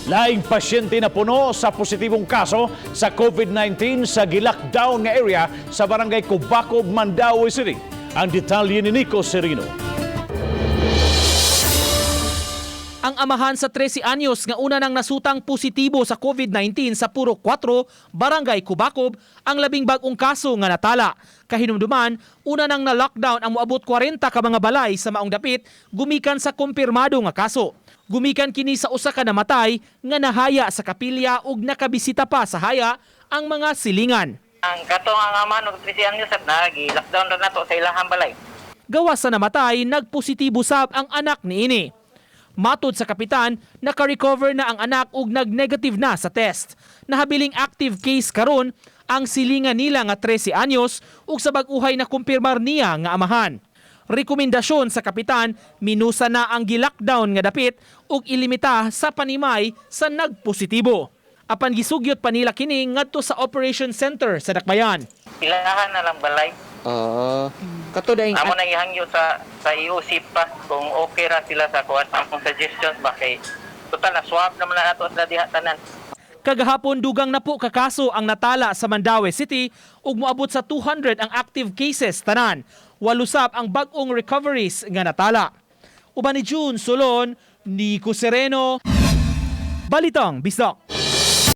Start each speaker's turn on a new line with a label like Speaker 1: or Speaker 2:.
Speaker 1: Laing pasyente na puno sa positibong kaso sa COVID-19 sa gilockdown nga area sa Barangay Cubacob, Mandaue City. Ang detalye ni Nico Serino.
Speaker 2: Ang amahan sa 13 anyos nga una nang nasutang positibo sa COVID-19 sa Puro 4, Barangay Cubacob, ang labing bag-ong kaso nga natala. Kahinumduman, una nang na-lockdown ang moabot 40 ka mga balay sa maong dapit gumikan sa kumpirmado nga kaso. Gumikan kini sa usa ka namatay nga nahaya sa kapilya ug nakabisita pa sa haya ang mga silingan.
Speaker 3: Ang katong ang ama og 13 anyos na gi-lockdown ra nato sa ilahang balay.
Speaker 2: Gawas sa namatay, nagpositibo sab ang anak niini. Matod sa kapitan, naka-recover na ang anak ug nag-negative na sa test. Nahabiling active case karon ang silingan nila nga 13 anyos ug sa bag-uhay na kumpirmar niya nga amahan. Rekomendasyon sa kapitan, minusa na ang gi-lockdown nga dapit ug ilimita sa panimay sa nagpositibo. Apan gisugyot pa nila kini ngadto sa operation center sa Dakbayan.
Speaker 3: Ilahan na lang balay.
Speaker 4: Oo. Kato daing
Speaker 3: Amo na ihangyo sa EOC pa kung okay ra sila sa kuan among suggestions ba kay total na swab naman na nato sila diha tanan.
Speaker 2: Kagahapon, dugang na po kakaso ang natala sa Mandaue City ug moabot sa 200 ang active cases tanan. Walusap ang bag-ong recoveries nga natala. Uban ni June Solon, Nico Sereno, Balitang Bisdak.